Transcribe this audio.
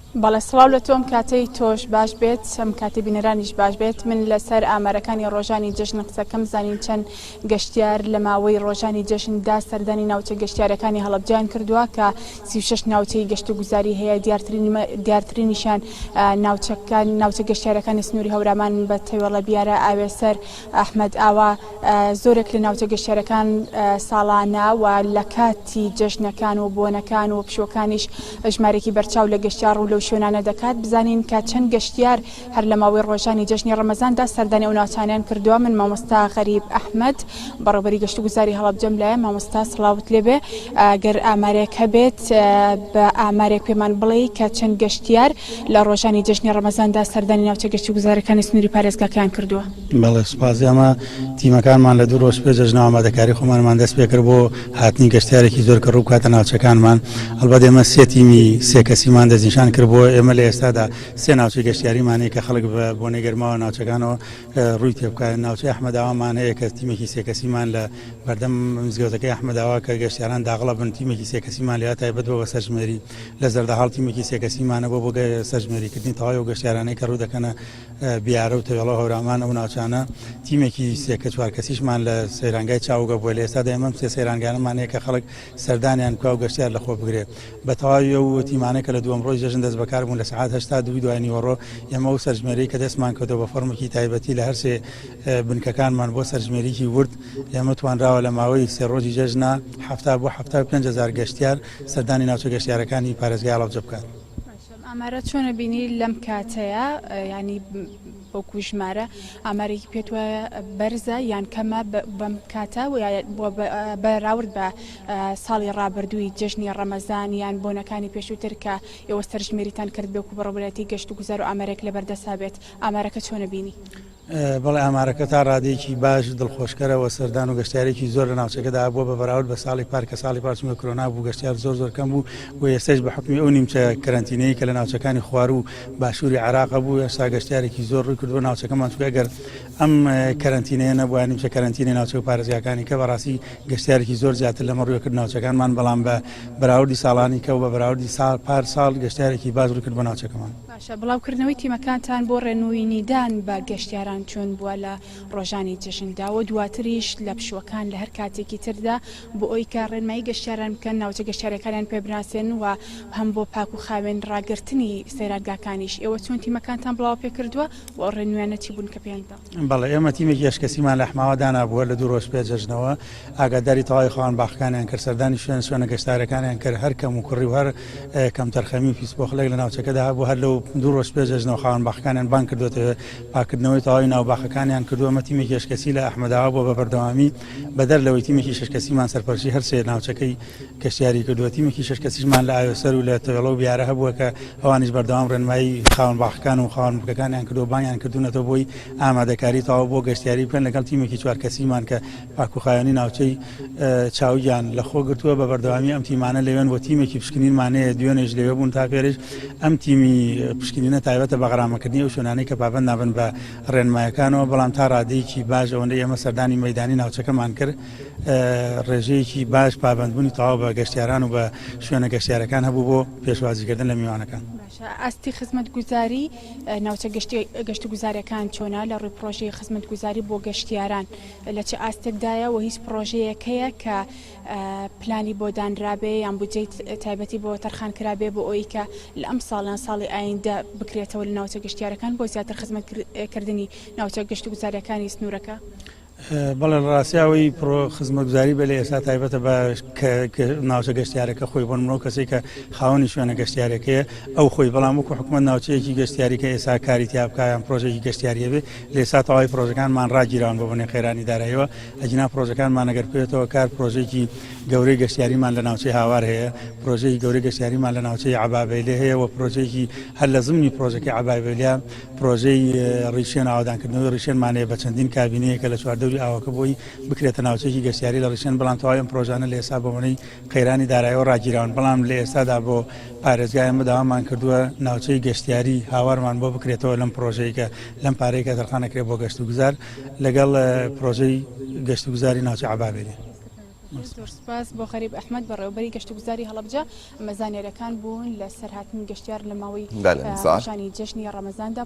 بەڵێ سڵاو لە تۆ ئەم کاتەی تۆش باش بێت ئەم کاتی بینەرانیش باش بێت من لەسەر ئامارەکانی ڕۆژانی جەژن قسەکەم زانین چەند گەشتیار لە ماوەی ڕۆژانی جەژندا سەردانی ناوچە گەشتیارەکانی هەڵەبجەیان کردووە کە 36 ناوچەی گەشت و گوزاری هەیە دیارترین دیارترینیشیان ناوچەکان ناوچە گەشتیارەکانی سنووری هەورامان بە تەوێڵە بیارە ئاوێسەر ئەحمەد ئاوا زۆرێک لە ناوچە گەشتیارەکان ساڵانە و لە کاتی جەژنەکان و بۆنەکان و پشووەکانیش ژمارێکی بەرچاو لە گەشتیار ڕوو لەو شوێنانە دەکات بزانین کە چەند گەشتیار هەر لە ماوەی ڕۆژانی جەژنی ڕەمەزاندا سەردانی ئەو ناوچانەیان کردووە من مامۆستا غەریب ئەحمەد بەڕێوبەری گەشتوگوزاری هەڵەبجەم لایە مامۆستا سڵاوت لێبێ گەر ئامارێک هەبێت بە ئامارێک پێمان بڵێی کە چەند گەشتیار لە ڕۆژانی جەژنی ڕەمەزاندا سەردانی ناوچە گەشتوگوزارەکانی سنووری پارێزگاکەیان کردووە. بەڵێ سوپاس ئێمە تیمەکانمان لە دوو ڕۆژ پێش جەژنەوە ئامادەکاری خۆمانمان دەست پێکرد بۆ هاتنی گەشتیارێکی زۆر کە ڕووبکاتە ناوچەکانمان ئەڵبەت ئێمە سێ تیمی سێ کەسیمان دەستنیشان کرد بۆ ئێمە لە ئێستادا سێ ناوچەی گەشتیاریمان هەیە کە خەڵک بە بۆنەی گەرماوە ناوچەکانەوە ڕووی تێبکات ناوچەی ئەحمەداوامان هەیە کە تیمێکی سێ کەسیمان لە بەردەم مزگەوتەکەی ئەحمەداوا کە گەشتیاران داغڵە بن تیمێکی سێ کەسیمان لێ تایبەت بۆ بە سەرژمێری لە زەردەهاڵ تیمێکی سێ کەسیمانە بۆ بۆ سەرژمێریکردنی تەواوی ئەو گەشتیارانەی کە ڕوو دەکەنە بیارە و تەوێڵە و هەورامان ئەو ناوچانە تیمێکی سێ کە چوار کەسیشمان لە سەیرانگای چاوگە بووە لە ئێستادا ئێمە ئەم سێ سەیرانگانەمان هەیە کە خەڵک سەردانیان بکا و گەشتیار لەخۆ بگرێت بە تەواوی ئەو تیمانە کە لە دووەم ڕۆژی جەژن دەست بەکار بوون لە سەعات هەشت تا دووی دوای نیوەڕۆ ئێمە ئەو سەرژمێرەی کە دەستمان کردەوە بە فۆرمێکی تایبەتی لە هەرسێ بنکەکانمان بۆ سەرژمێریی ورد ئێمە توانراوە لە ماوەی سێ ڕۆژی جەژنە 70 بۆ 75 هەزار گەشتیار سەردانی ناوچە گەشتیارەکانی پارێزگای هەڵەبجە بکات. باشە ئەم ئامارە چۆنە بینی لەم کاتەیە ینی وەکو ژمارە ئامارێکی پێت وایە بەرزە یان کەمە بەم کاتە بەراورد بە ساڵی ڕابردووی جەژنی ڕەمەزان یان بۆنەکانی پێشووتر کە ئێوە سەرژمێریتان کرد بێ وەکو بەڕێوەبەرایەتی گەشت و گوزار و ئامارێک لەبەردەستا بێت ئامارەکە چۆنە بینی؟ بەڵێ ئامارەکە تا ڕادەیەکی باش دڵخۆشکەرە و سەردان و گەشتیارێکی زۆر لە ناوچەکەدا هەبووە بە بەراورد بە ساڵی پار کە ساڵی پار چونکە کرۆنا بوو گەشتیار زۆر زۆر کەم بوو و ئێستاش بە حوکمی ئەو نیمچە کەرەنتینەی کە لە ناوچەکانی خواروو و باشووری عێراق هەبوو هێشتا گەشتیارێکی زۆر ڕووی کردووە ناوچەکەمان چونکە ئەگەر ئەم کەرەنتینەیە نەبووایە نیمچە کەرەنتینەی ناوچە و پارێزگاکانی کە بەڕاستی گەشتیارێکی زۆر زیاتر لەمە ڕووی کرد ناوچەکانمان بەڵام بە بەراوردی ساڵانی کە و بە بەراوردی ساڵ پار ساڵ گەشتیارێکی باش ڕووی کرد بۆ ناوچەکەمان. باشە بڵاوکردنەوەی تیمەکانتان بۆ ڕێنوینیدان بە گەشتیاران چۆن بووە لە ڕۆژانی جەژندا و دواتریش لە پشووەکان لە هەر کاتێکی تردا بۆ ئەوی کە ڕێنمایی گەشتیاران بکەن ناوچە گەشتیارەکانیان پێ بناسێن و هەم بۆ پاک و خاوێن ڕاگرتنی سەیرانگاکانیش ئێوە چۆن تیمەکانتان بڵاو پێکردووە و ئەو ڕێنویانە چی بوون کە پێیان دا؟ بەڵێ ئێمە تیمێکی هەشت کەسیمان لە ئەحماوە دانابووە لە دوو ڕۆژ پێش جەژنەوە ئاگاداری تەواوی خاوەن باخەکانیان کرد سەردانی شوێن شوێنە گەشتارەکانیان کرد هەر کەم و کوڕی و هەر کەمتەرخەمی و پیسپۆخلێک لە ناوچەکەدا هەبوو هەر لەو دوو ڕۆژ پێش جەژنەوە خاوەن باخەکانیان بانگ کردوێتەوە پاکردنەوەی تەواوی ناو باخەکانیان کردووە ئەمە تیمێکی هەشت کەسی لە ئەحمەداوا بووە بە بەردەوامی بەدەر لەوەی تیمێکی شەش کەسیمان سەرپەرشتی هەر سێ ناوچەکەی گەشتیاری کردووە، تیمێکی شەش کەسیشمان لە ئاوێسەر و لە تەوێڵە و بیارە هەبووە کە ئەوانیش بەردەوام ڕێنمایی خاوەن باخەکان و خاوەن مڵکەکانیان کردووە، بانگیان کردوونەتەوە بۆی ئامادەکاری تەواو بۆ گەشتیاری بکەن، لەگەڵ تیمێکی چوار کەسیمان کە پاکوخاوێنی ناوچەی چاوگیان لەخۆ گرتووە، بە بەردەوامی ئەم تیمانە لەوێن و تیمێکی پشکنینمان هەیە، دوێنێش لەوێ بوون تا پێرێش، ئەم تیمی پشکنینە تایبەتە بە غەرامەکردنی ئەو شوێنانەی کە پابەند نابن بە ڕێنمایەکانەوە، بەڵام تا ڕادەیەکی باش ئەوەندەی ئێمە سەردانی مەیدانی ناوچەکەمان کرد، ڕێژەیەکی باش پابەندبوونی تەواو بە گەشتیاران و بە شوێنە گەشتیارەکان هەبوو بۆ پێشوازیکردن لە میوانەکان. باشە ئاستی خزمەتگوزاری ناوچە گەشتوگوزاریەکان چۆنە لە ڕووی پڕۆژەی خزمەتگوزاری بۆ گەشتیاران لە چ ئاستێکدایە و هیچ پڕۆژەیەک هەیە کە پلانی بۆ دانرابێ یان بودجەی تایبەتی بۆ تەرخان کرابێ بۆ ئەوەی کە لە ئەمساڵ یان ساڵی ئایندە بکرێتەوە لە ناوچە گەشتیارەکان بۆ زیاتر خزمەتکردنی ناوچە گەشتوگوزاریەکانی سنوورەکە؟ بەڵێ لە ڕاستیا ئەوەی پرۆ خزمەتگوزاری بێ لە ئێستا تایبەتە بە ناوچە گەشتیارەکە خۆی بۆ نمونە ئەو کەسێک کە خاوەنی شوێنە گەشتیارەکەیە ئەو خۆی بەڵام وەکو حکومەت ناوچەیەکی گەشتیاری کە ئێستا کاری تیا بکا یان پرۆژێکی گەشتیاری هەبێ لە ئێستا تەواوی پرۆژەکانمان ڕاگیراون بە بۆنەی قەیرانی داراییەوە ئەگینا پرۆژەکانمان ئەگەر بکەوێتەوە کار پرۆژێکی گەورەی گەشتیاریمان لە ناوچەی هاوار هەیە پرۆژەی گەورەی گەشتیاریمان لە ناوچەی عەبابەیلێ هەیە و پرۆژێکی هەر لە زمنی پرۆژەکەی عەبابەیلە پرۆژەی ڕیشێن ئاوەدانکردنەوەی ڕیشێنمان هەیە بە چەندین کابینەیە کە لە چواردەوری ئاوەکە بۆی بکرێتە ناوچەیەکی گەشتیاری لە ڕیشێن، بەڵام تەواوی ئەم پرۆژانە لە ئێستا بەهۆی قەیرانی دارایەوە ڕاگیراون، بەڵام لە ئێستادا بۆ پارێزگای ئێمە داوامان کردووە ناوچەی گەشتیاری هاوارمان بۆ بکرێتەوە لەم پرۆژەی کە لەم پارەی کە تەرخان ئەکرێت بۆ گەشتوگوزار لەگەڵ پرۆژەی گەشتوگوزاری ناوچەی عەبابێلی. زۆر سوپاس بۆ غەریب ئەحمەد بەڕێوەبەری گەشتوگوزاری هەڵەبجە. ئەمە زانیاریەکان بوون لەسەر هاتنی گەشتیار لە ماوەی ڕۆژانی جەژنی ڕەمەزاندا.